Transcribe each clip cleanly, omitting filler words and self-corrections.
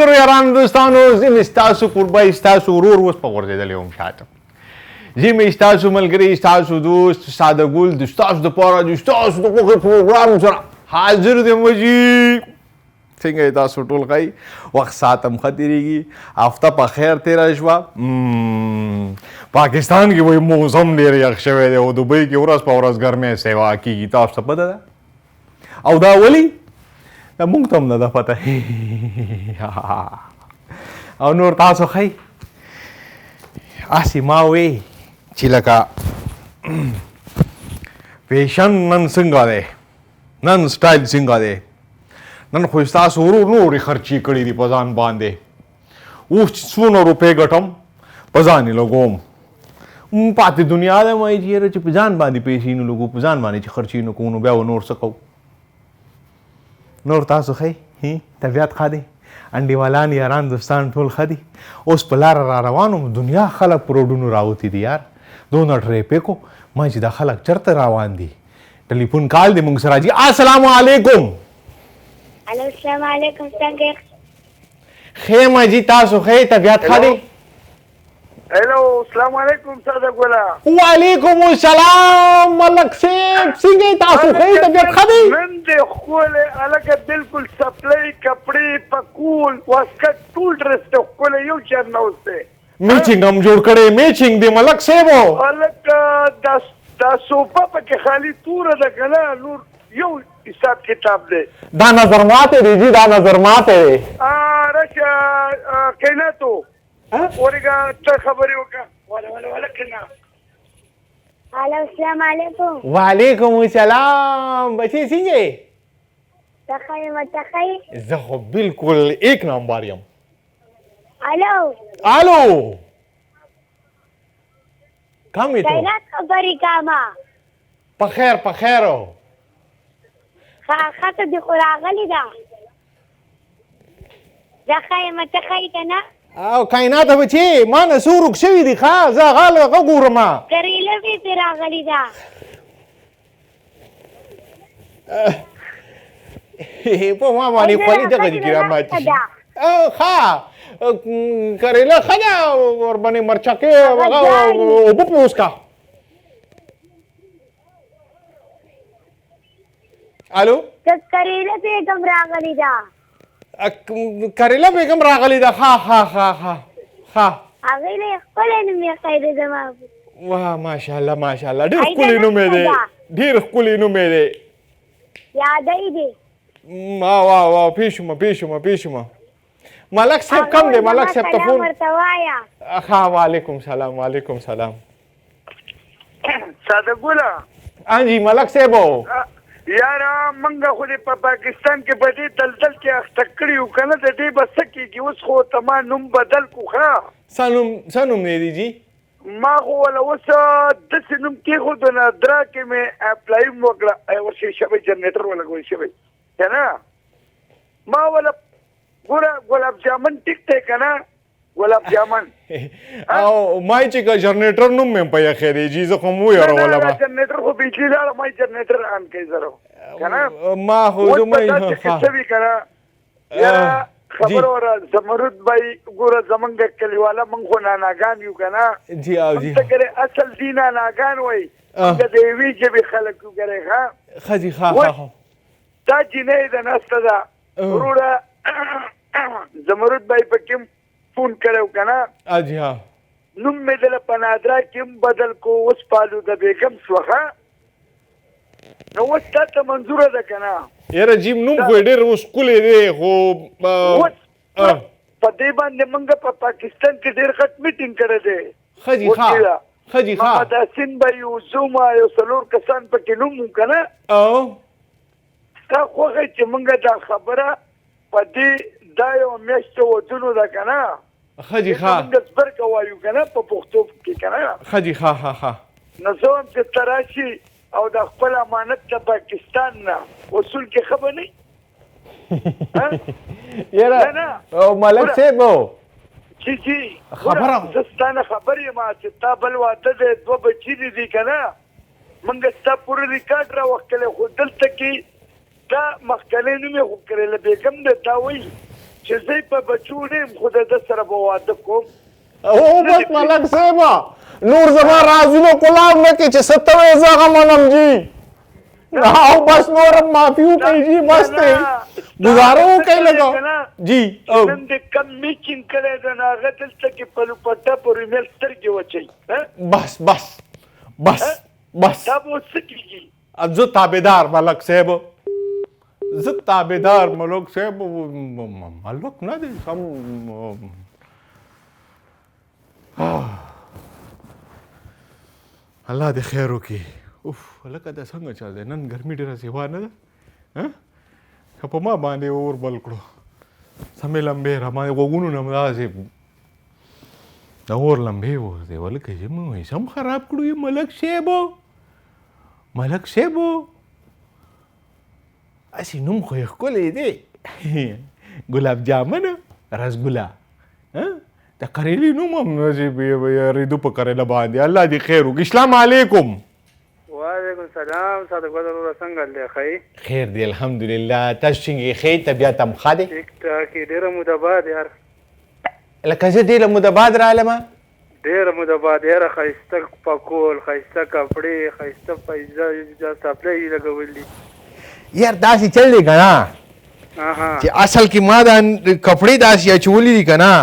ملګرو، یارانو، دوستانو، زه مې ستاسو کوربه، ستاسو ورور اوس په غورځېدلی وم شاته. زه مې ستاسو ملګری، ستاسو دوست ساده ګل د ستاسو دپاره د ستاسو د خوښې پروګرام سره حاضر دی. جي، څنګه یې تاسو ټول؟ ښه وخت ساتم، ښه تېرېږي؟ هفته په خیر تېره شوه؟ پاکستان کې وایي موسم ډېر یخ شوی دی او دوبۍ کې ورځ په ورځ ګرمۍ سیوا کېږي. تاسو ته پته ده او دا ولي؟ دا مونږ ته هم نه ده پته. او نور تاسو ښه؟ هسې ما وی چې لکه فیشن نن څنګه دی، نن سټایل څنګه دی. نن خو ستاسو ورور نورې خرچې کړې دي په ځان باندې. اوس چې څونه روپۍ ګټم، په ځان یې لګوم. پاتې دنیا ده. ما چې یاره چې په ځان باندې پیسې نه لګو، په ځان باندې چې خرچې نه کوو، نو بیا به نور څه کوو؟ نور تاسو ښه؟ طبیعت ښه دی؟ انډیوالان، یاران، دوستان ټول ښه دي؟ اوس په لاره را روان وم، دنیا خلک په روډونو راوتي دي یار، دونه ټریفک و. ما چې دا خلک چېرته روان دي؟ ټلیفون کال دی مونږ سره. جي، السلام علیکم. الو، السلام علیکم، څنګه یې؟ ښه یم جي، تاسو ښه؟ طبیعت ښه دی؟ هلو، السلام علیکم ساده ګله. وعلیکم السلام ملک صاحب، څنګه یې تاسو؟ ښه؟ طبیعت ښه دی؟ نن دې ښکلی هلکه، بالکل څپلۍ، کپړې، پکول، واسکټ، ټول ډرس ته ښکلی، یو چر نه اوس دی. میچنګ هم جوړ کړی، میچنګ دی ملک صاحب. هلکه، دا صوفه پکې خالي توره ده که نه، نور یو حساب کتاب دی. دا نظر ماته دی جی، دا نظر ماته دی. راشه کیناتو ورګه، ته خبرې وکړه. ولا ولا ولا کنه. الو، السلام علیکم. وعلیکم السلام بچی، څنګه یې؟ ته ښه یم، ته ښه یې؟ زه خو بالکل ایک نمبر یم. الو. الو، کم یې ته؟ کائنات خبرې کاما. په خیر، په خیر. ښه، ښځه دې خو راغلې ده. زه ښه یم، ته ښه یې که نه؟ او کائنات بچی، ما نه څه ورک شوي دي؟ ښه، زه هغه هغه ګورم. کریله مې پرې راغلې ده. په ما باندې خولې دغه دي چې راماتې شي. ښه، کریله ښه ده، ورباندې مرچکې هغه اوبه پرې وڅښه. الو. د کریله بیګم راغلې ده. کریله بیګم راغلې ده؟ ښه ښه ښه ښه ښه. هغې له ښکلی نوم یې ښی دی زما. واه، ماشاءالله ماشاءالله، ډېر ښکلی نوم یې دی، ډېر ښکلی نوم یې دی. یادی دی. واه واه واه، پوه شومه، پوه شومه، پوه شومه. ملک صاحب کم دی؟ ملک صاحب ته فون ورته وایه. ښه، وعلیکم سلام، وعلیکم سلام. ساده ګله. جی ملک صاحب. یاره، منګه خو دې په پاکستان کې په دې دلدل کې اخته کړي یو که نه، د دې به څه کېږي؟ اوس خو ته ما نوم بدل کو. ښه. څه نوم، څه نوم دی دی جی؟ ما خو ولا اوس داسې نوم کېښود، نادرا کې مې اپلای هم وکړه. ورشئ شوی جنریټر ولګوئ شوی که نه. ما ولا ګوره ګلاب جامن ټیک دی که نه، ګلاب جامن. او ما چې که جنریټر نوم مې په یخې دی جی، زه خو مو یارولم. جنریټر خو بجلی لاړه، ما جنریټر آن کوي زه که نه. ما خو زه مې ښه وي که نه. یاره، خبر وره زمرد بای، ګوره زمونږ کلیواله، مونږ خو ناناګان یو که نه. جی او جی. ته ګره اصل دی ناناګان وای، مونږ د یوې ژبې خلک یو ګره. ښه. ښه جی، ښه ښه ښه. دا جینۍ د ناسته ده وروره. زمرد بای پکې فون کړی که نه؟ جی ها. نوم مې دله په نادرا کې هم بدل کو، اوس پالوده بیګم شوه. ښه، نو اوس تا ته منظوره ده که نه؟ یاره جیم، نوم خو یې ډېر اوس ښکلی دی خو اوس په دې باندې مونږ په پاکستان کې ډېر غټ میټینګ کړی دی. ښه جي، ښه ښه جي، ښه. محمد حسین به یو زوما یو څلور کسان پکې نوم وو که نه. او ستا خوښه چې مونږ دا خبره په دې دا یو میاشت ودونو ده که نه. ښه جي، ښه. مونږ زبرګه وایو که نه په پښتو کې که نه. ښه جي، ښه ښه ښه. نو زه وایم چې ته راشي او د خپل امانت د پاکستان نه وصول کې ښه به نه؟ یاره ملک صاحب. جی جی. خبره زه ستا نه خبر یم چې تا بل واده دی، دوه بچي دي دي که نه. مونږ ستا پوره ریکارډ راوښکلی، خو دلته کې دا مخکنی نوم یې خو کریله بیګم دی، تا وایي. چې زه په بچو نه یم، خو د ده سره به واده کوم. او بس ملک صاحب، نور زما رازونه کولاو نه کې چې څه ته وایې زه هغه منم جي. او بس نور هم معافي وکړئ جي، بس دی ګزاره وکړئ لږه جي. نن دې کم میچینګ کړی دی، نو هغه دلته کې په لوپټه په رومیل سترګې وچوي. بس بس بس بس، دا به اوس څه کېږي؟ زه تابعدار ملک صاحب، زه تابعدار ملک صاحب. ملک نه دی سم. الله دې خیر وکړي. اوف هلکه دا څنګه چل دی؟ نن ګرمي ډېره سیوا نه ده، که په ما باندې اور بل کړو، سمې لمبې را باندې غوږونو نه داسې د اور لمبې ووتې. هلکه چې مې سم خراب کړو یې. ملک صاحب، ملک صاحب، هسې نوم خو یې ښکلی دی، ګلاب جامن رسګولا، د کریلې نوم هم داسې ریدو په کریله باندې. الله دې خیر وکړي. اسلام علیکم. وعلیکم السلام صادق وروره، څنګه دی؟ ښه یې؟ خیر دی الحمدلله. تاسو څنګه یې؟ ښه طبیعت هم ښه دی؟ ټیک ټاک یې. ډېره موده بعد یار. لکه زه ډېره موده بعد رالم. ډېره موده بعد یاره. ښایسته پکول، ښایسته کپړې، ښایسته پیزه څپلۍ یې لګولي. یار داسې چل دی که نه چې اصل کې ما دا کپړې داسې اچولي دي که نه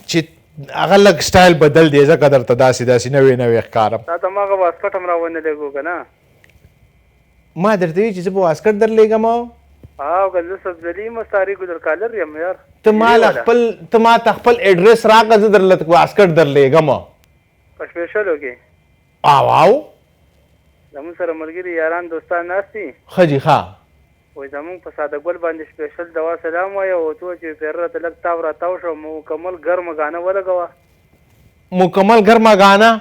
چې هغه لږ سټایل بدل دی، ځکه درته داسې داسې نوې نوې ښکارم. تا ته ما هغه واسکټ هم راونه لېږو که نه؟ ما درته ویل چې زه به واسکټ در لېږم. او که زه سبزلي یم، ستا ریګولر کالر یم یار. ته ما له خپل، ته ما ته خپل ایډرس راکړه، زه درله واسکټ در لېږم. په سپیشلو کې؟ او او زموږ سره ملګري یاران دوستان ناست دي. ښه جي ښه. وایي زموږ په ساده ګل باندې سپیشل دوا سلام وایه، او ته چې پېره راته لږ تاو را تاو شو، مکمل ګرمه ګانه ولګوه. مکمل ګرمه ګانه؟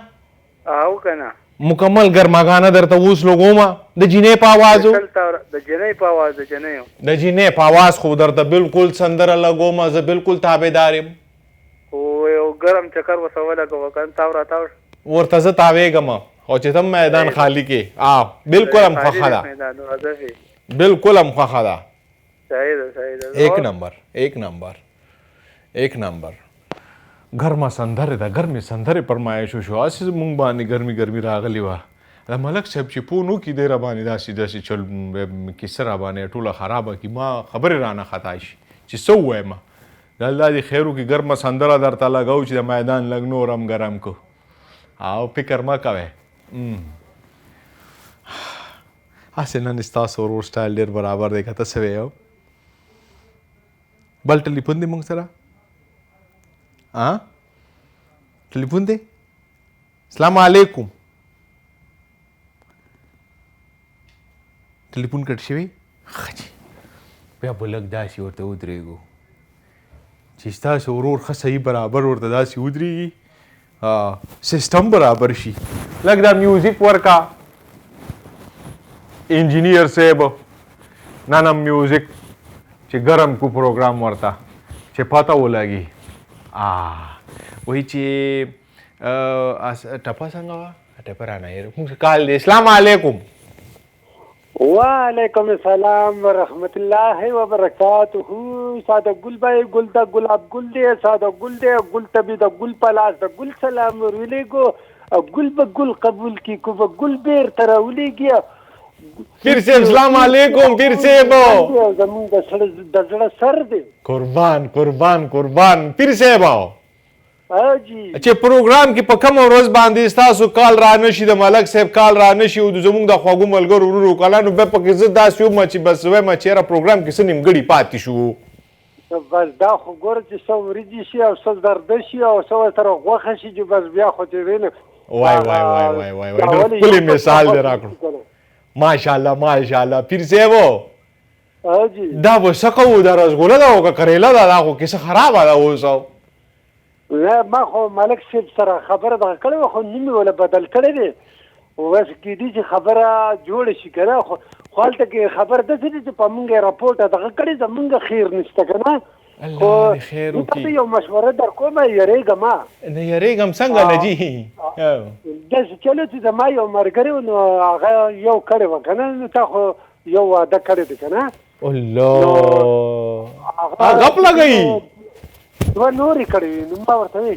او که نه مکمل ګرمه ګانه درته اوس لګومه د جینۍ په اواز. د جینۍ په اواز، د جینۍ، د جینۍ په اواز خو درته بالکل سندره لګومه، زه بالکل تابعدار یم. خو یو ګرم چکر ورسره ولګوه که نه تاو را تاو شو. ورته زه تاوېږم، او چې تم میدان خالی کې. بالکل هم خوښه ده، بالکل هم خوښه ده. صحیح ده، صحیح ده. ایک نمبر، ایک نمبر، ایک نمبر. ګرمه سندره ده، ګرمې سندرې فرمایش وشو. هسې زموږ باندې ګرمي ګرمي راغلې وه. دا ملک صاحب چې پوه نو کړي، دی را باندې داسې داسې چل کیسه را باندې ټوله خرابه کړي، ما خبرې رانه خطا شي چې څه ووایم. د الله دې خیر وکړي. ګرمه سندره درته لګوو چې د میدان لږ نور هم ګرم کړو، او فکر مه کوئ. هسې نن ستاسو ورور سټایل ډېر برابر دی، که ته څه وایې؟ بل ټلیفون دی موږ سره؟ ټلیفون دی؟ السلام علیکم. ټلیفون کټ شوی؟ ښه جي، بیا به لږ داسې ورته ودرېږو چې ستاسو ورور ښه صحیح برابر ورته داسې ودرېږي، سیستم برابر شي. لږ دا میوزیک ورکا انجینیر صاحب، نن هم میوزیک چې ګرم کو پروګرام ورته چې پته ولګي. وایي چې ټپه څنګه وه؟ ټپه رانه هېره موږ کال دی. اسلام علیکم. وعلیکم السلام ورحمت الله وبرکاته. ساده ګل بای، ګل د ګلاب ګل دی، ساده ګل دی، ګل ته به د ګل په لاس د ګل سلام ورولېږو، او ګل به ګل قبول کړي، کو به ګل بېرته راولېږي. پیر صاحب سلام علیکم. پیر صاحب زمونږ د زړه سر دی. قربان قربان قربان پیر صاحب. چې پروګرام کې په کومه ورځ باندې ستاسو کال را نه شي، د ملک صاحب کال را نه شي، او د زمونږ د خواږو ملګرو ورونو کالانو بیا پکې زه داسې وم چې بس وایم چې یاره پروګرام کې څه نیمګړي پاتې شو. بس دا خو ګوره چې څه وریجې شي او څه زرده شي او څه ورسره غوښه شي، چې بس بیا خو چې وینې. وای وای وای وای وای وای، ډېر ښکلی مثال دې راکړو. ماشاءالله ماشاءالله. پیر صاحب دا به څه کوو؟ دا رسګوله ده او که کریله ده؟ دا خو کیسه خرابه ده اوس. نه ما خو ملک صاحب سره خبره دغه کړې وه، خو نوم یې وله بدل کړی دی. بس کېدی چې خبره جوړه شي که نه، خو هلته کې خبره داسې ده چې په موږ یې رپورټ دغه کړی، زموږ خیر نشته که نه. الله دې خیر وکړي. ته یو مشوره در کوم، یریږم. نه یریږم څنګه نه جي؟ داسې چلو چې زما یو ملګری و، نو هغه یو کړی وه که نه، نو تا خو یو واده کړی دی که نه. الله. غپ لګی دوه نورې کړې وي، نو ما ورته وی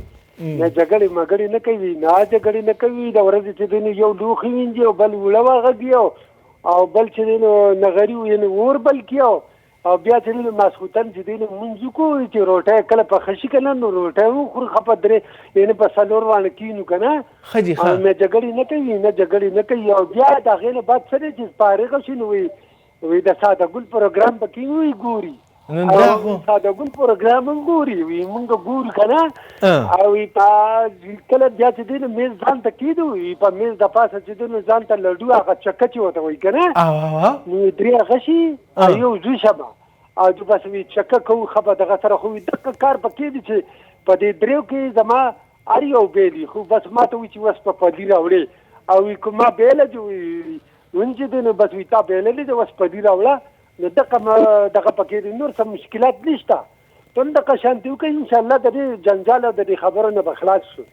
نه جګړې مګړې نه کوي، نه جګړې نه کوي، د ورځې چې دی نو یو لوښي وینځي او بل اوړه وغږي او بل چې دی نو نغري یعنې اور بل کړي او بیا چې دی نو ماسخوتن چې دی نو مونځ وکړو چې روټۍ کله پخه شي که نه نو روټۍ وخورو، ښه په درې یعنې په څلور واڼه کښېنو که نه، ښه جي ښه نه جګړې نه کوي، نه جګړې نه کوي. او بیا د هغې نه بعد څه دی چې فارغه شي نو وایي د ساده ګل پروګرام پکې وي ګوري، نو دا خو ساده ګل پروګرام هم ګوري، وي مونږ ګورو که نه. او په کله بیا چې دی نو مېز ځان ته کېدو، په مېز د پاسه چې دی نو ځان ته لډو هغه چکه چې ورته وایي که نه، نو درې هغه شي یو زوی شمه او چې بس وي چکه کوو ښه به دغه سره، خو دغه کار پکې دی چې په دې دریو کې زما هر یو بېل وي، خو بس ما ته وایي چې اوس په پدي راوړې او وي که ما بېله چې ون چې دی نو بس وي تا بېللې ده اوس پدي راوړه، نو دغه دغه پکې دی، نور څه مشکلات نشته. ته هم دغه شانتي وکړه انشاءالله د دې جنجال او د دې خبرو نه به خلاص شو.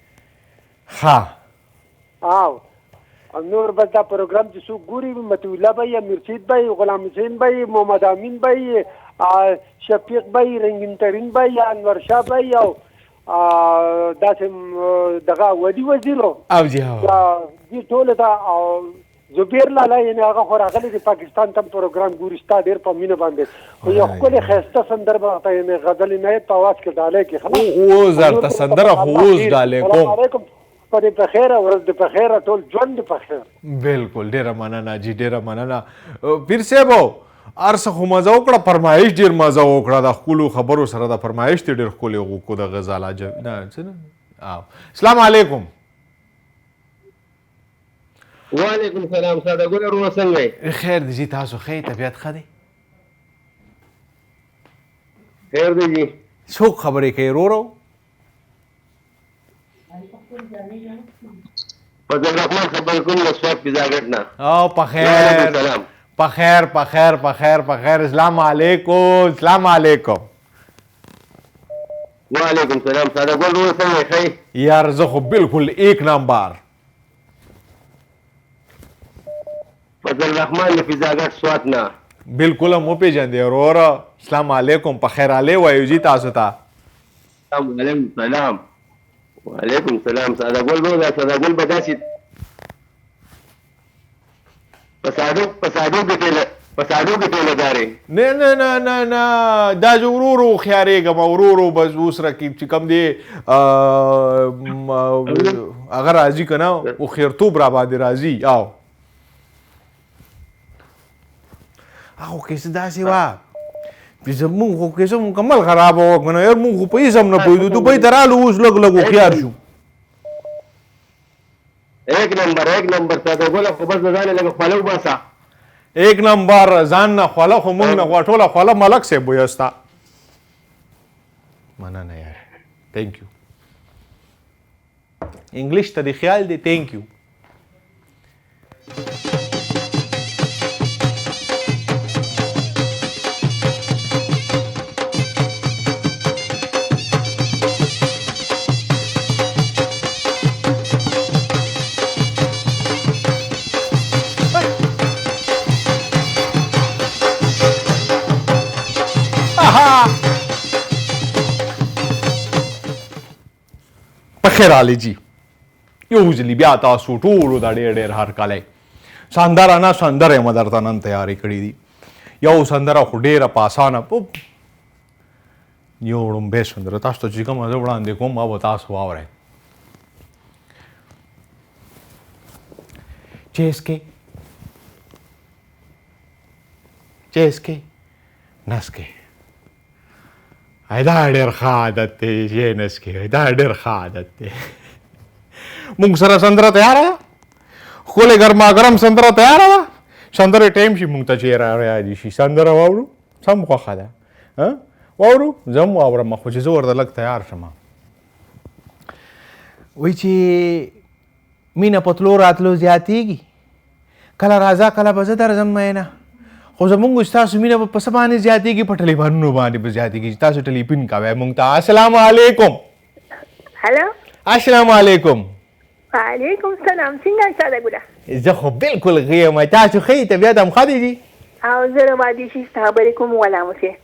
ښه او نور بس دا پروګرام چې څوک ګوري، مطیع الله به یې، امیر سید به یې، غلام حسین به یې، محمد امین به یې، شفیق به یې، رنګین ترین به یې، انور شاه به یې او داسې دغه ولي وزیر او جي دې ټولو ته او زبیر لالا یعنې هغه خو راغلی دی پاکستان ته هم پروګرام ګوري، ستا ډېر په مینه باندې خو یو ښکلې ښایسته سندره به ورته یعنې غزل عنایت په اواز کې ډالۍ کړي. اوس درته سندره خو اوس ډالۍ کوم. علیکم، شپه دې په خیر، ورځ دې په خیر، ټول ژوند دې په خیر. بالکل ډېره مننه جي، ډېره مننه پیر صاحب. هر څه خو مزه وکړه، فرمایش ډېر مزه وکړه، د ښکلو خبرو سره د فرمایش دې ډېر ښکلی وکړو د غزاله نه څه نه. السلام علیکم. وعلیکم سلام ساده ګل وروره څنګه یې؟ خیر دی جي، تاسو ښه یې؟ طبیعت ښه دی؟ خیر دی جي. څوک خبرې کوي وروره؟ فضل الرحمن خبرې کوم له سوات پیزاګټ نه. او په خیر په خیر په خیر په خیر په خیر. اسلام علیکم. اسلام علیکم. وعلیکم سلام ساده ګل وروره څنګه یې؟ ښه یې؟ یار زه خو بالکل ایک نمبر. فضل الرحمن له پیزاګټ سوات نه. بالکل هم وپېژندې وروره. اسلام علیکم. په خیر علی وایو جي تاسو ته. وعلیکم سلام. وعلیکم سلام ساده ګل وروره. ساده ګل به داسې په ساډو کې ټېله دارې؟ نه نه نه نه نه، دا زه ورو ورو هوښیارېږم، ورو ورو بس اوس رقیب چې کوم دی هغه راځي که نه، هوښیارتوب را باندې راځي. او هغه کیسه داسې وه چې زموږ خو کیسه مکمل خرابه وه که نه، یار موږ خو په هېڅ هم نه پوهېدو، دوبۍ ته رالو اوس لږ لږ هوښیار شو. ایک نمبر ایک نمبر ساده ګله، خو بس د ځانه لږه خوله وباسه. ایک نمبر ځان نه خوله خو موږ نه غوا ټوله خوله ملک صاحب ویسته. مننه یار، thank you. انګلیش ته دې خیال دی، thank you. پخیر علی جی، یو ځلې بیا تاسو ټولو دا ډېر ډېر هرکلی. سندره نه سندرې مو درته نن تیارې کړې دي. یو سندره خو ډېره په اسانه یو ړومبی سندره تاسو ته چې کومه زه وړاندې کوم ما به تاسو واورئ. چیسکې چیسکې نسکې، دا ډېر ښه عادت دی چې نسکې، دا ډېر ښه عادت دی. موږ سره سندره تیاره ده، ښکلې ګرماګرم سندره تیاره ده. سندرې ټایم شي موږ ته چې را شي سندره واورو، سم خوښه ده واورو، زه هم واورم، خو چې زه ورته لږ تیار شم. وایي چې مینه په تلو راتلو زیاتېږي، کله راځه کله به زه درځم مینه، خو زمونږ ستاسو مینه به په څه باندې زیاتېږي؟ په ټلیفونونو باندې به زیاتېږي چې تاسو ټلیفون کوئ موږ ته. السلام علیکم. هلو. السلام علیکم. وعلیکم السلام. څنګه یې ساده ګله؟ زه خو بالکل ښه یم، تاسو ښه یې؟ طبیعت هم ښه دی جي؟ او زه ربادي شي ستا خبرې کوم غلام حسین.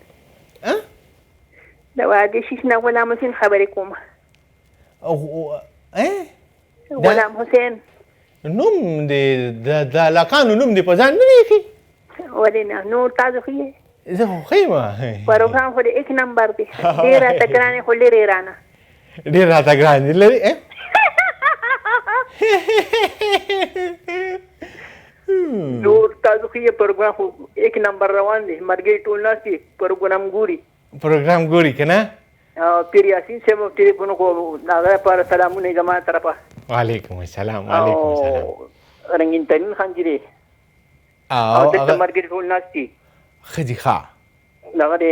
د وادي شیش نه غلام حسین خبرې کوم. غلام حسین نوم دې د علاقانو نوم دې په ځان نه دی ښي؟ ولې نه، نور تاسو ښه یې؟ زه خو ښه یم. پروګرام خو دې ایک نمبر دی، ډېر راته ګران یې خو لرې رانه. ډېر راته ګران دي لرې. نور تاسو ښه یې؟ پروګرام خو ایک نمبر روان دی، ملګري ټول ناست دي پروګرام ګوري. پروګرام ګوري که نه؟ پیر یاسین صاحب ټلیفون کو، هغه لپاره سلامونه زما طرفه. وعلیکم السلام. وعلیکم السلام. رنګین ترین خان جی دی او دلته ملګري ټول ناست دي. ښه دي. ښه دغه دی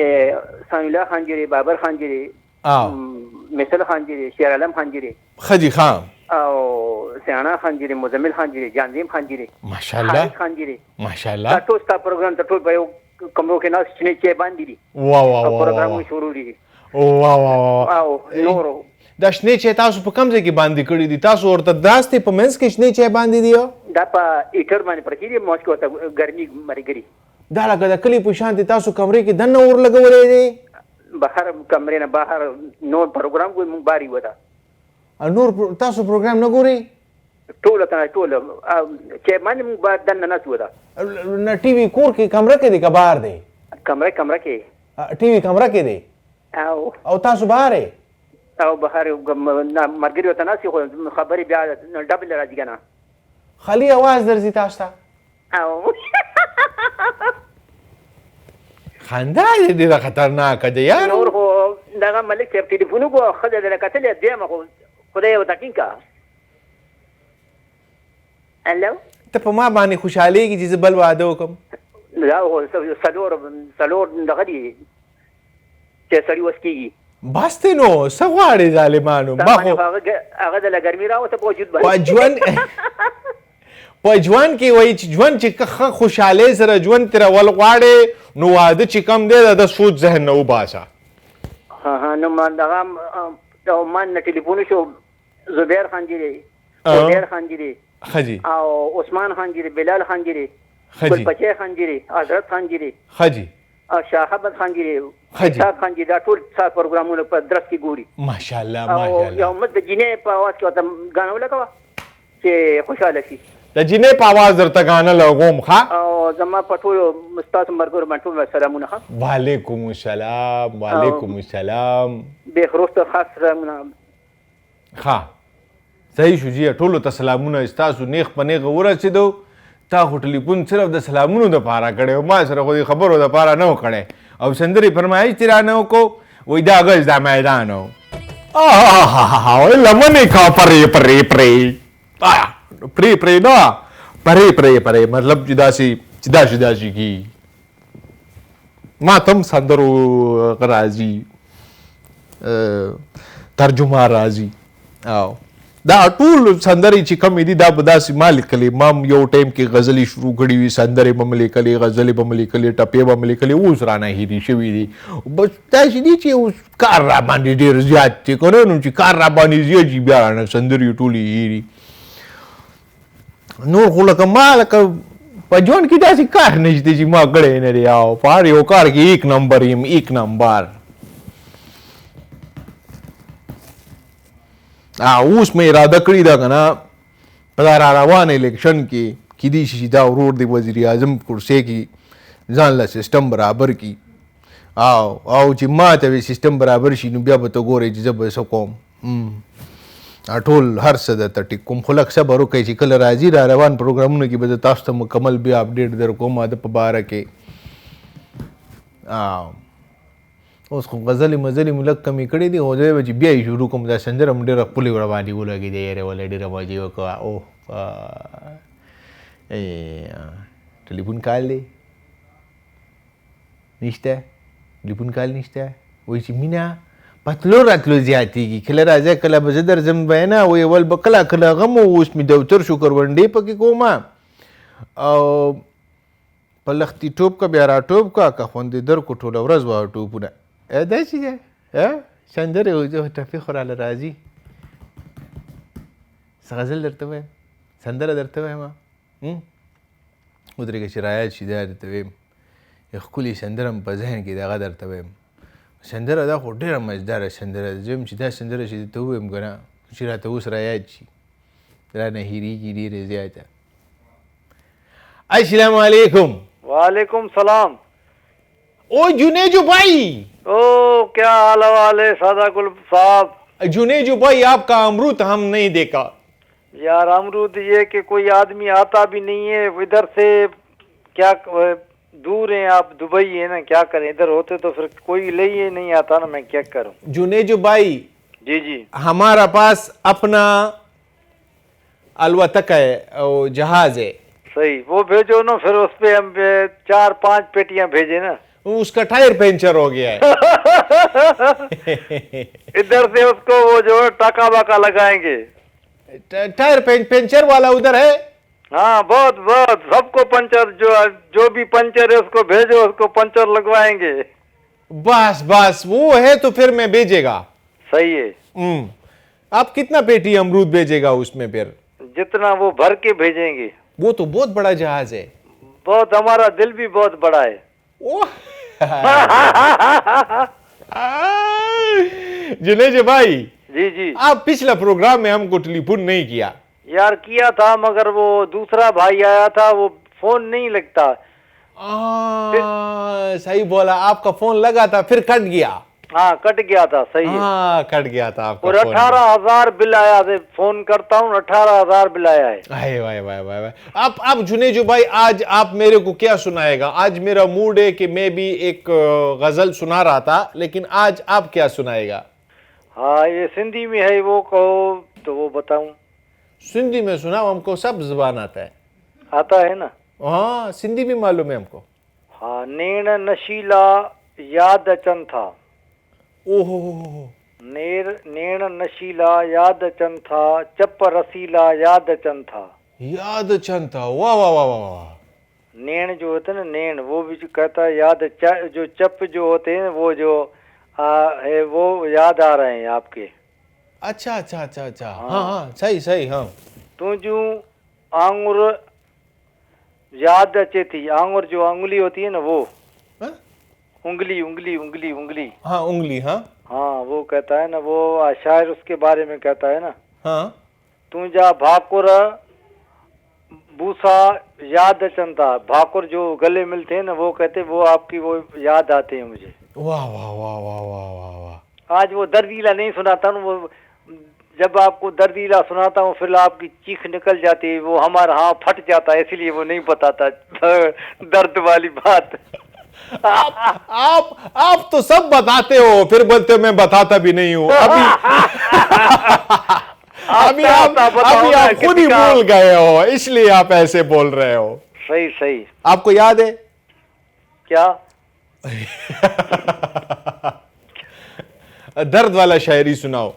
ثاني الله خان جی دی، بابر خان جی دی، مثل خان جی دی، شیر عالم خان جی دی. ښه دي. ښه او سیانا خان جی دی، مزمل خان جی دی، جانزیم خان جی دی، ماشاءالله خان جی دی. ماشاءالله. دا ټول ستا پروګرام ته ټول په یو کمرو کې ناست شنې چای باندې دي. وا وا وا، پروګرام شروع دي. وا وا وا. او نورو دا شنې چای تاسو په کوم ځای کې باندې کړي دي؟ تاسو ورته داستې په منځ کې شنې چای باندې دي؟ دا په هیټر باندې پرتې دي، موږ کې ورته ګرمي ملګري. دا لکه د کلي په شان دي، تاسو کمرې کې دننه اور لګولی دی؟ بهر کمرې نه بهر نور پروګرام ګوري، موږ بار یو ده. نور تاسو پروګرام نه ګورئ؟ ټول ته ټول چې باندې موږ بار دننه ناست وو. ده نه ټي وي کور کې کمره کې دی که بهر دی؟ کمره کمره کې. ټي وي کمره کې دی او تاسو بهر یې؟ او بهر ملګري ورته ناست خو خبرې بیا ډبل راځي که نه، خالي اواز درځي تاسو ته. او خندا دې ډېره خطرناکه ده یار. نور خو دغه ملک صاحب ټلیفون وکړو، ښځه دې کتلې دویمه خو خدای ورته ټینګ کړه. الو، ته په ما باندې خوشحالېږي چې زه بل واده وکړم؟ دا خو څلور څلور دغه دي چې سړي وس کېږي. بس دی نو څه غواړې ظالمانو؟ ما خو هغه د له ګرمي راوته په وجود باندې په ژوند کې وایي چې ژوند چې ښه خوشحالۍ سره ژوند تېرول غواړې نو واده چې کوم دی د سوچ ذهن نه وباسه. ها نو ما دغه عمان نه ټلیفون شو، زبیر خان جی دی، عزیر خان جی دی، ښه جي، او عثمان خان جی دی، بلال خان جی دی، ښه جي، ګلپچی خان جی دی، حضرت خان جی دی، ښه جي، او شاه احمد خان جی دی، اسحاق خان جی، دا ټول ستا پروګرامونه په درس کې ګوري. ماشاءالله ماشاءالله. او یو مت د جینۍ په اواز کې ورته ګانه ولګوه چې خوشحاله شي. د جینۍ په اواز درته ګانه لګوم. ښه. او زما په ټولو ستاسو ملګرو باندې ټول سلامونه. ښه. وعلیکم السلام. وعلیکم السلام. بېخروس ته خاص سلامونه. ښه صحیح شو جی، ټولو ته سلامونه. ستاسو نیغ په نیغه ورسېدو. تا خو ټلیفون صرف د سلامونو دپاره کړی و، ما سره خو د خبرو دپاره نه و کړی. او سندرې فرمایش دې رانه وکړو، وایي دا غز دا میدان و. لمنې کا پرې پرې پرې پرې پرې نه پرې پرې پرې، مطلب چې داسې چې داسې داسې کېږي. ما ته هم سندرو راځي، ترجمه راځي. او دا ټول سندرې چې کومې دي دا به داسې ما لیکلې. ما هم یو ټایم کې غزلې شروع کړې وي، سندرې به مې لیکلې، غزلې به مې لیکلې، ټپې به مې لیکلې، اوس رانه هېرې شوې دي. بس داسې دي چې اوس کار را باندې ډېر زیات دی که نه، نو چې کار را باندې زیات شي بیا رانه سندرې ټولې هېري. نور خو لکه ما لکه په ژوند کې داسې کار نشته چې ما کړی نه دی. او په هر یو کار کې ایک نمبر یم، ایک نمبر. اوس مې اراده کړې ده که نه په دا را روان الیکشن کې کیدای شي چې دا ورور د وزیر اعظم کرسۍ کې ځان له سیستم برابر کړي. او او چې ما ته به سیستم برابر شي نو بیا به ته ګورې چې زه به څه کوم. ټول هر څه درته ټیک کوم، خو لږ صبر وکړئ چې کله راځي را روان پروګرامونو کې به زه تاسو ته مکمل بیا اپډیټ در کوم د په باره کې. اوس خو غزلې مزلې مو لږ کمې کړې دي، خو زه به چې بیا یې شروع کوم. دا سندره مو ډېره ښکلې ورباندې ولګېده، یاره وله ډېره مزه یې وکړه. اوه ټلیفون کال دی نشته، ټلیفون کال نشته. وایي چې مینه په تلو راتلو زیاتېږي، کله راځه کله به زه درځم به نه. وایي اول به کله کله غم و، اوس مې دفتر شو کروندې پکې کومه او په لښتي ټوپ که بیا راټوپ که، که خوندې درکو ټوله ورځ وه ټوپونه. داسې ده سندرې ټپې خو راله راځي. څه غزل درته وایم، سندره درته وایم؟ ودرېږه چې رایاد شي دا درته وایم. یو ښکلې سندره مې په ذهن کې ده، هغه درته وایم. سندره دا خو ډېره مزداره سندره ده. زه چې دا سندره چې درته ووایم که نه، چې راته اوس را یاد شي، رانه هېرېږي ډېره زیاته. السلام علیکم. وعلیکم سلام. او जुनेजो भाई. ओ क्या हाल हवाल है सादा गुल साहब? जुनेजो भाई, आपका अमरूद हम नहीं देखा यार। अमरूद ये कि कोई आदमी आता भी नहीं है इधर से, क्या दूर हैं आप, दुबई है ना, क्या करें, इधर होते तो फिर कोई ले ही नहीं आता ना, मैं क्या करूं। जुनेजो भाई। जी जी। हमारा पास अपना अलवतक है, जहाज है। सही, वो भेजो ना, फिर उस पे हम 4-5 पेटियां भेजे ना। उसका टायर पंचर हो गया है। इधर से उसको वो जो है टाका वाका लगाएंगे। टायर पंचर वाला उधर है। हाँ, बहुत बहुत सबको पंचर, जो जो भी पंचर है उसको भेजो, उसको पंचर लगवाएंगे। बस बस वो है तो फिर मैं भेजेगा। सही है। आप कितना पेटी अमरूद भेजेगा उसमें फिर? जितना वो भर के भेजेंगे। वो तो बहुत बड़ा जहाज है। बहुत, हमारा दिल भी बहुत बड़ा है। जुनेजो भाई। जी जी। आप पिछला प्रोग्राम में हमको टेलीफोन नहीं किया। यार किया था, मगर वो दूसरा भाई आया था, वो फोन नहीं लगता। सही बोला, आपका फोन लगा था फिर कट गया। हाँ कट गया था, सही है। हाँ कट गया था आपका। और 18,000 बिल आया था, फोन करता हूँ 18,000 बिल आया है। अरे भाई भाई भाई भाई। आप जुनेजो भाई, आज आप मेरे को क्या सुनाएगा? आज मेरा मूड है कि मैं भी एक गजल सुना रहा था, लेकिन आज आप क्या सुनाएगा? हाँ ये सिंधी में है, वो कहो तो वो बताऊँ। सिंधी में सुनाओ, हमको सब जुबान आता है। आता है ना? हाँ सिंधी भी मालूम है हमको। हाँ, नेण नशीला याद अचन था। ओहो। नेण नशीला याद अचन था, चप रसीला याद अचन था। याद अचन था, वाह वाह वाह वाह। नेण जो होते हैं ना, नेण वो भी कहता है याद, जो चप जो होते हैं वो जो है वो याद आ रहे हैं आपके। अच्छा अच्छा अच्छा अच्छा। हाँ हाँ सही सही। हाँ तू जो आंगुर याद अचे थी, आंगुर जो अंगुली होती है ना वो, हा? उंगली उंगली उंगली उंगली। हाँ उंगली। हाँ हाँ वो कहता है ना, वो शायर उसके बारे में कहता है ना। हाँ तू जा भाकुर बूसा याद अचन था, भाकुर जो गले मिलते हैं ना वो कहते वो आपकी वो याद आते हैं मुझे। वाह वाह वाह वाह वाह वाह वाह। आज वो दर्दीला नहीं सुनाता हूँ, वो जब आपको दर्दीला सुनाता हूँ फिर आपकी चीख निकल जाती है, वो हमारा हाँ फट जाता है, इसलिए वो नहीं बताता दर्द वाली बात। आप तो सब बताते हो, फिर बोलते हो मैं बताता भी नहीं हूँ। अभी अभी आप अभी आप खुद ही भूल गए हो, इसलिए आप ऐसे बोल रहे हो। सही सही। आपको याद है क्या? दर्द वाला शायरी सुनाओ।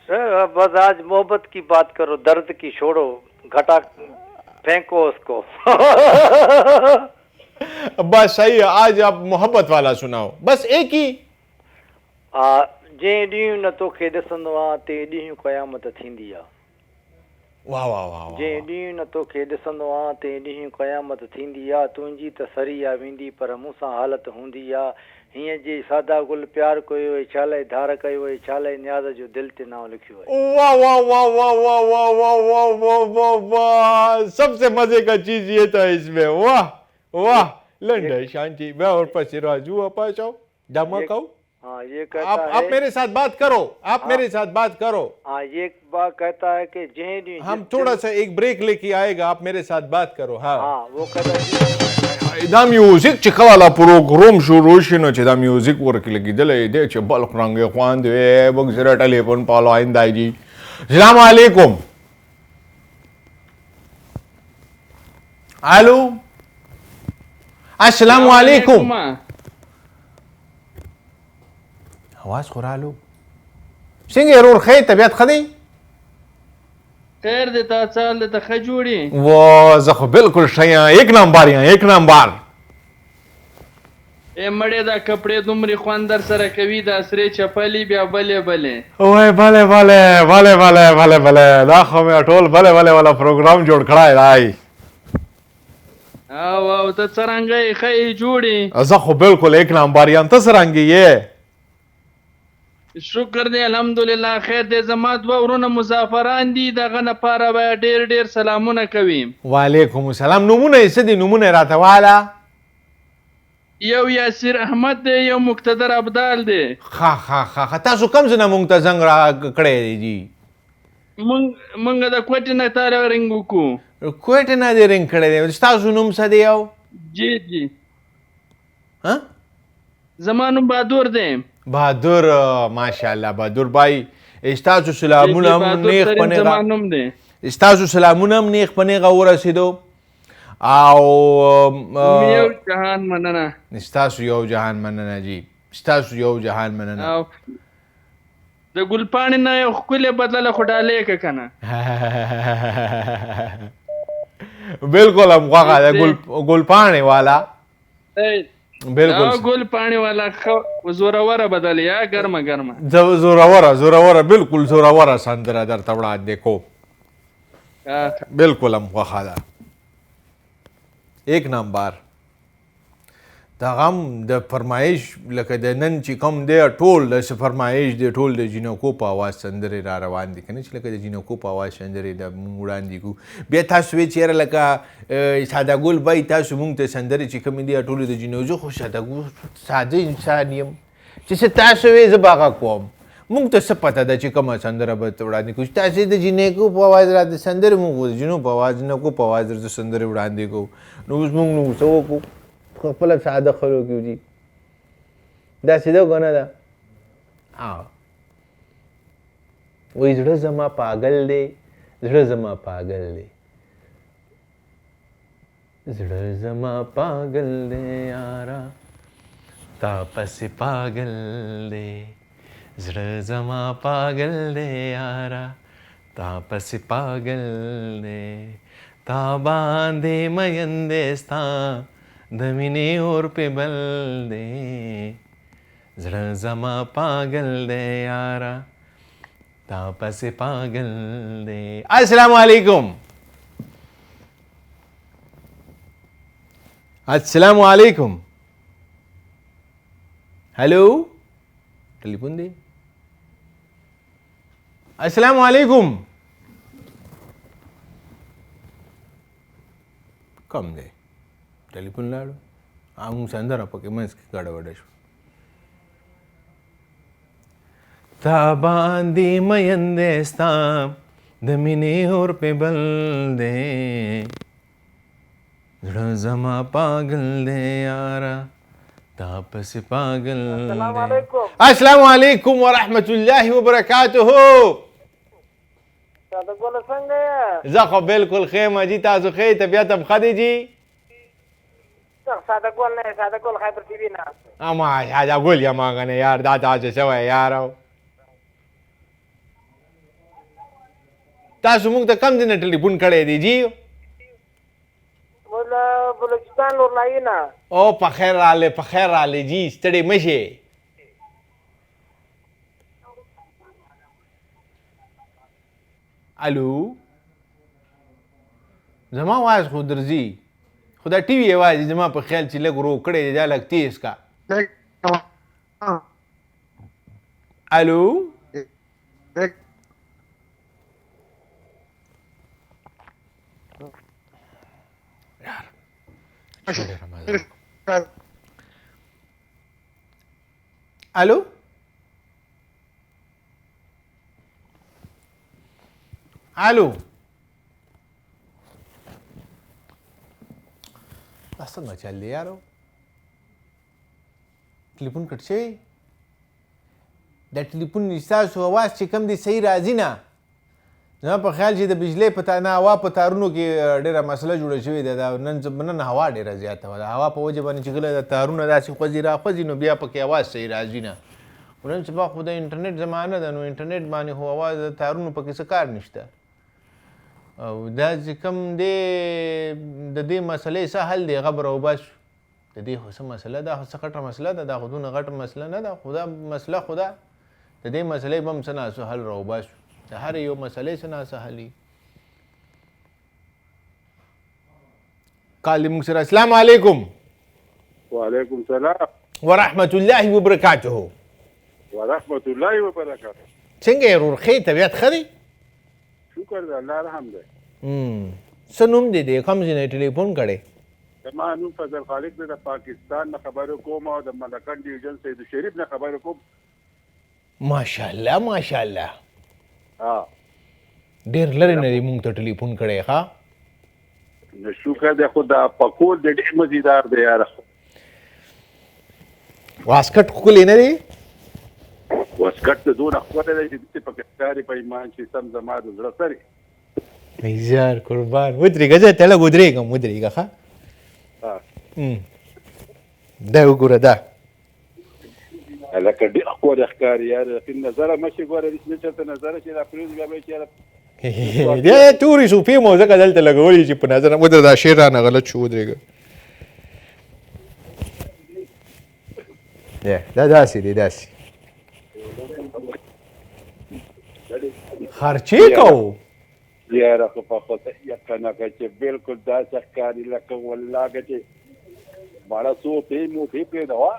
सर बस आज मोहब्बत की बात करो, दर्द की छोड़ो, घटा फेंको उसको। बस सही है, आज आप मोहब्बत वाला सुनाओ बस एक ही। जंहिं ॾींहुं न तोखे ॾिसंदो आहियां ते ॾींहुं क़यामत थींदी आहे। वाह वाह वाह। जंहिं ॾींहुं न तोखे ॾिसंदो आहियां ते ॾींहुं क़यामत थींदी आहे। तुंहिंजी त सरी आहे वेंदी, पर मूंसां हालत हूंदी आहे। हीअं जी सादा गुल प्यार कयो आहे, छा लाइ धार कयो आहे, छा लाइ नियाज़ जो दिल ते नाम लिखियो आहे। वाह वाह वाह वाह वाह वाह वाह वाह वाह वाह वाह। सबसे मजे का चीज ये था इसमें। वाह वाह लंडन शांति मैं और पसिराजू अपाचाओ धमाकाओ। हाँ ये कहता आप, है, आप मेरे साथ बात करो, आप हाँ, मेरे साथ बात करो। हाँ ये बात कहता है कि जंहिं हम थोड़ा सा एक ब्रेक लेके आएगा, आप मेरे साथ बात करो। हाँ हाँ वो कहता है دا میوزیک چې کله لا پروګرام شروع شي نو چې دا میوزیک ورکې لګېدلی دی چې بل رنګ خوند وي. موږ سره ټلیفون په لاین دی جی. السلام علیکم. الو السلام علیکم. اواز خو رالو. څنګه یې ورور، ښه یې؟ طبیعت ښه دی؟ خیر دی، تا څه حال دی؟ ته ښه جوړ یې؟ وا زه خو بالکل ښه یم، یک نمبر یم، یک نمبر. ای مړې دا کپړې دومرې خوند در سره کوي، دا سرې چپلې بیا بلې بلې. وای بله بله بله بله بله بله، دا خو مې ټول بله بله والا پروګرام جوړ کړی دی. او او ته څرنګه یې، ښه یې، جوړ یې؟ زه خو بالکل ایک نمبر یم، ته څرنګه یې؟ شکر دی الحمدلله خیر دی. زما دوه ورونه مسافران دي، دغه لپاره به ډیر ډیر سلامونه کوي. وعلیکم السلام. نومونه یې څه دي؟ نومونه یې راته واله. یو یاسر احمد دی، یو مقتدر ابدال دی. ښه ښه ښه ښه. تاسو کوم ځای نه مونږ ته زنګ را کړی دی جي؟ مونږ د کوټې نه تا رنګ وکړو. کوټې نه دې رنګ کړی دی. ستاسو نوم څه دی؟ یو جی جی. ها؟ زما نوم بهادر دی. بهادر، ماشاءالله بهادر بای، ستاسو سلامونه هم نیغ په نیغه ستاسو سلامونه هم نیغ په نیغه ورسېدو. او یو جهان مننه. ستاسو یو جهان مننه جی، ستاسو یو جهان مننه. او د ګلپاڼې نه یو ښکلې بدله خو ډالۍ که کنه. بالکل هم خوښه ده ګلپاڼې والا. بالکل ګل پاڼې والا زوروره بدل یا ګرمه ګرمه. زوروره زوروره، بالکل زوروره سندره درته وړاندې کوم. بالکل هم خوښه ده. ایک نمبر. دا غم د فرمایش لکه د نن چې کوم دی ټول د فرمایش دی، ټول د جینکو په اواز سندرې را روان دي که نه، چې لکه د جینکو په اواز سندرې د مونږ وړاندې کړو. بیا تاسو وایئ چې یاره لکه ساده ګل بای تاسو مونږ ته سندرې چې کومې دي ټولې د جینکو. زه خو ساده ګل ساده انسان یم چې څه تاسو وایئ زه به هغه کوم. مونږ ته څه پته ده چې کومه سندره به وړاندې کړو؟ چې تاسې د جینکو په اواز راته سندرې، مونږ خو د جینو په اواز جینکو په اواز درته سندرې وړاندې کوو. نو اوس مونږ نو څه وکړو؟ خپله ساده خلک یو دي. داسې ده که نه ده؟ وایي زړه زما پاګل دی، زړه زما پاګل دی، زړه زما پاګل دی یاره تا پسې پاګل دی، زړه زما پاګل دی یاره تا پسې پاګل دی، تا باندې مین دی ستا د مینې اور پې بل دی، زړه زما پاګل دی یاره تا پسې پاګل دی. السلام علیکم. السلام علیکم. هلو، ټلیفون دی. السلام علیکم. کم دی ټلیفون لاړو، موږ سندره پکې منځ کې ګډه وډه شو. تا باندې مین دی ستا د مینې اور پې بل دی، زړه زما پاګل دی یاره تا پسې پاګل دی. السلام علیکم ورحمت الله وبرکاته. ساده ګله څنګه یې؟ زه خو بالکل ښه یم جي، تاسو ښه یې؟ طبیعت هم ښه دی جي؟ ساده ګل نه، ساده ګل خیبر ټي وي نه. اما ساده ګل یم هغه نه یار، دا تاسو څه وایې یار؟ تاسو موږ ته کوم ځای نه ټلیفون کړی دی جي؟ موږ له بلوچستان لورلایي نه. او په خیر راغلې، په خیر راغلې جي، ستړې مه شئ. الو، زما واز خو درځي، خو دا ټي وي یوازې زما په خیال چې لږ ورو کړی دی، دا لږ تیز کا. الو، یار ډېره مزه. الو الو، دا څنګه چل دی یارو؟ ټلیفون کټ شوی؟ دا ټلیفون ستاسو اواز چې کوم دی صحیح راځي نه. زما په خیال چې د بجلۍ په نه هوا په تارونو کې ډېره مسله جوړه شوې ده. دا نن هوا ډېره زیاته وه، د هوا په وجه باندې چې کله د تارونه داسې خوځي را خوځي نو بیا پکې اواز صحیح راځي نه. خو نن سبا خو د انټرنیټ زمانه ده، نو انټرنیټ باندې خو اواز د تارونو پکې څه کار نشته. او دا چې کوم دی د دې مسلې څه حل دی هغه به راوباسو. د دې خو څه مسله ده، خو څه غټه مسله ده، دا خو دونه غټه مسله نه ده، خو دا مسله خو ده، د دې مسلې به هم څه نا څه حل راوباسو. د هرې یو مسلې څه نا څه حل وي. کال موږ سره. السلام علیکم. وعلیکم سلام ورحمت الله وبرکاته. ورحمت الله وبرکاته. څنګه یې ورور، ښه طبیعت ښه دی؟ شکر دی، الله رحم دی. څه نوم دې دی، کوم ځای نه ټلیفون کړی؟ زما نوم فضل خالق دی، د پاکستان نه خبرې کوم او د ملکنډ ډیویژن سید شریف نه خبرې کوم. ماشاءالله ماشاءالله. ډېر لرې نه دی مونږ ته ټلیفون کړی. ښه نو شکر دی، خو دا پکول دی ډېر مزیدار دی یاره. واسکټ ښکلی نه دی؟ واسکټ ته دونه ښکلی دی چې داسې پکې ښکاري په ایمان چې سم زما د زړه سرې. زیار قربان، ودرېږه، زه ته لږ ودرېږم، ودرېږه. ښه دا وګوره، دا لکه ډېر ښکلی ښکاري یاره. یقین نظره مه شي ګوره، نه چېرته نظره شي را پرېوځي بیا به یې چې یاره دا تورې سوپې مو ځکه دلته لګولې چې په نظر ودرېږه. دا شعر رانه غلط شو، ودرېږه. دا داسې دی، داسې خرچې کوو یاره. خو په خدای یقینه که چې بالکل داسې ښکاري لکه والله که چې مړه څو پې مو پې پرېږده وه.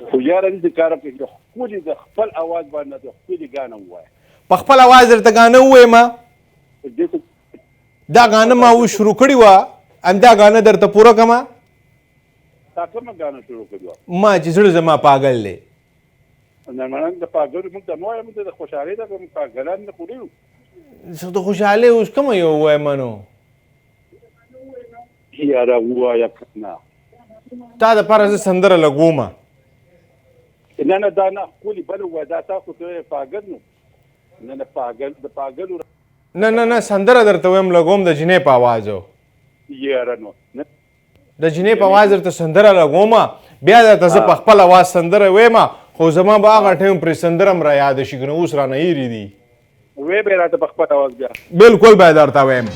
خو یاره داسې کار وکړه چې ښکلي د خپل اواز باندې د ښکلي ګانه ووایه. په خپل اواز درته ګانه ووایم؟ دا ګانه ما اوس شروع کړې وه، همدا ګانه درته پوره کړمه. تا کومه ګانه شروع کړې وه؟ ما چې زړه زما پاګل دی. نه مننه، د پاګلو موږ ته مه وایه، موږ ته د خوشحالۍ ده، موږ پاګلان نه خو نه یو. زه د خوشحالۍ اوس کومه یو ووایم نو؟ یاره ووایه که نه. تا دپاره زه سندره لګومه. نه نه دا نه، ښکلي بله ووایه. دا تا خو ته پاګل نو. نه نه پاګل د پاګلو. نه نه نه، سندره درته وایم لګوم د جینۍ په اواز. یاره نو د جینۍ په اواز درته سندره لګومه، بیا درته زه په خپل اواز سندره وایم، خو زما به هغه ټایم پرې سندره هم را یاده شي، که نه اوس رانه هېرې دي. وی به راته په خپل اواز بیا؟ بالکل به درته وایم.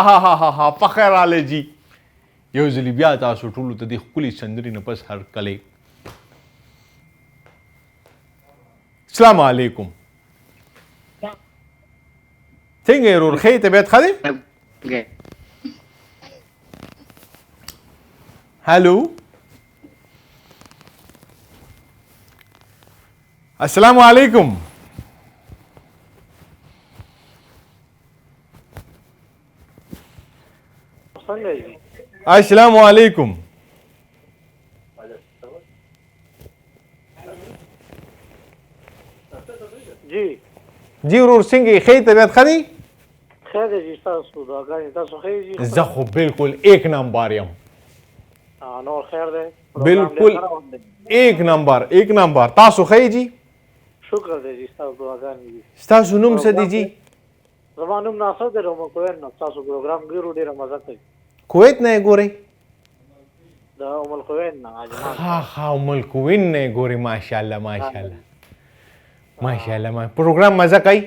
ها ها ها ها، په خیر راغلی جي. یو ځلې بیا تاسو ټولو ته دې ښکلې سندرې نه پس هرکلی. السلام علیکم. څنګه یې ورور، ښه یې؟ طبیعت ښه دی؟ هلو، السلام علیکم. السلام علیکم. جی جی ورور، څنګه یې؟ ښه یې؟ طبیعت ښه دی؟ ښه دی جي، ستاسو دعاګانې. تاسو ښه یې جي؟ زه خو بالکل ایک نمبر یم. نور خیر دی؟ بالکل ایک نمبر، ایک نمبر. تاسو ښه یې جي؟ شکر دی جي، ستاسو دعاګانې دي. ستاسو نوم څه دی جي؟ زما نوم ناصر دی، د کویت نه. تاسو پروګرام ګورو، ډېره مزه کوي. کویت نه یې ګورئ؟ د ام القوین نه، عجمان. ښه ښه، ام القوین نه یې ګورئ. ماشاءالله ماشاءالله ماشاءالله. ما پروګرام مزه کوي؟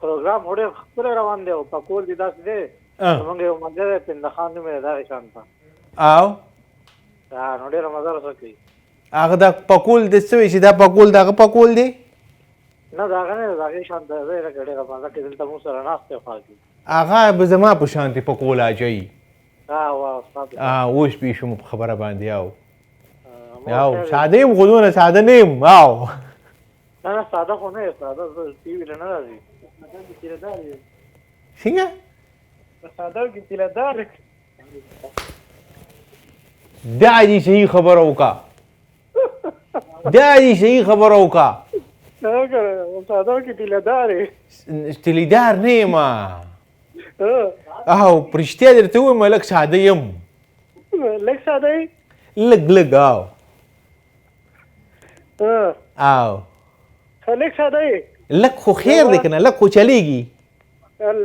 پروګرام خو ډېر ښکلی روان دی، او پکول دې داسې دی زمونږ یو ملګری پندخان نوم یې، دغې شان ته. او نو ډېره مزه راسره کوي. هغه دا پکول د څه وایي چې دا پکول د هغه پکول دی؟ نه د هغه نه دی، د هغې شان ته دی، لکه ډېره مزه کوي. دلته مونږ سره ناست دی خوا کې. هغه به زما په شان دی پکول اچوي. اوس پوه شوم په خبره باندې. او او ساده یم، خو دونه ساده نه یم. او نه نه، ساده خو نه یې، ساده ټي وي له نه راځي. څنګه؟ ساده کې تیلهدار. دا دې صحیح خبره وکړه، دا دې صحیح خبره وکړه. ساده کې تیلهدار یې؟ تیلهدار نه یم. او په رښتیا درته ووایم، لږ ساده یم. لږ ساده یې؟ لږ لږ. او او لږ ساده یې؟ لږ خو خیر دی که نه، لږ خو چلېږي.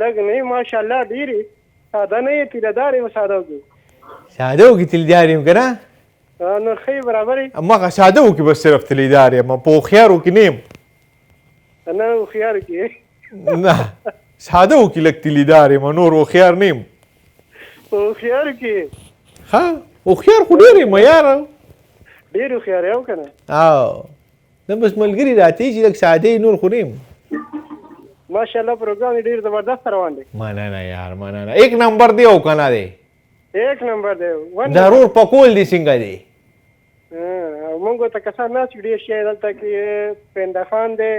لږ نه، ماشاءالله ډېر یې. ساده نه یې، تیلهدار یم، ساده کې. ساده کې تیلدار یم که نه؟ نور ښه یې، برابر یې. مغه ساده کې بس صرف تیلدار یم، په هوښیارو کې نه یم. نه هوښیار کې؟ نه، ساده کې لږ تیلدار یم، نور هوښیار نه یم. هوښیار کې؟ ها، هوښیار خو ډېر یم یاره. ډېر هوښیار یې او که نه؟ او نه، بس ملګري راته چې لږ ساده، نور خو نه یم. ماشاءالله، پروګرام ډېر زبردست روان دی. مننه یار، مننه. ایک نمبر دی او کنه دی؟ ایک نمبر دی. دا رور پکول دی څنګه دی؟ مونږ ته کسان ناست ډېر شی دلته کې، پنده خان دی،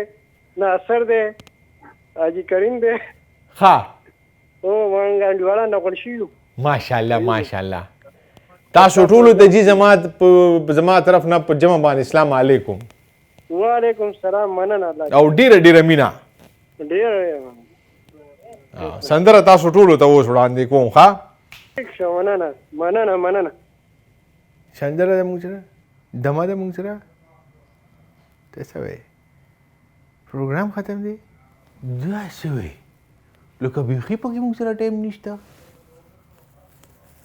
ناصر دی، حاجي کریم دی. ښه. او مونږ انډیوالان راغونډ شوي یو. ماشاءالله، ماشاءالله. تاسو ټولو ته جی زما طرف نه په جمع باندې اسلام علیکم. وعلیکم سلام، مننه الله. او ډیره ډیره مینا. ډیره. سندره تاسو ټولو ته اوس وړاندې کوم. ښه مننه، مننه، مننه. سندره د موږ سره دمه د موږ سره ته څه وایې؟ پروګرام ختم دی، دا څه وایې؟ لکه بیخي پکې موږ سره ټایم نشته.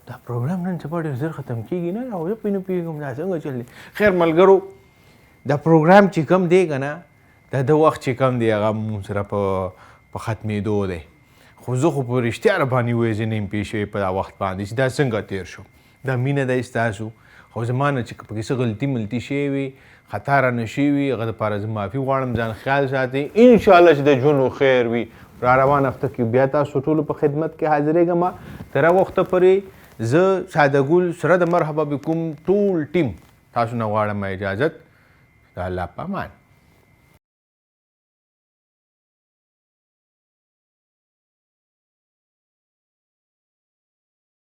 دا پروګرام نن سبا ډېر زر ختم کېږي نه، او زه پرې نه پوهېږم دا څنګه چل دی. خیر ملګرو، دا پروګرام چې کوم دی که نه، دا د وخت چې کوم دی هغه مونږ سره په ختمېدو دی، خو زه خو په رښتیا را باندې وایي زه نه یم پوه شوی په دا وخت باندې چې دا څنګه تېر شو. دا مینه ده ستاسو، خو زما نه چې پکې څه غلطي ملتي شوې وي، خطا رانه شوې وي، هغه دپاره زه معافي غواړم. ځان خیال ساتئ، انشاءالله چې د ژوند خیر وي. را روان هفته کې بیا تاسو ټولو په خدمت کې حاضرېږم. تر هغه وخته پورې زه ساده ګل سره د مرحبا بكم ټول ټیم تاسو نه غواړم اجازت. د الله په امان.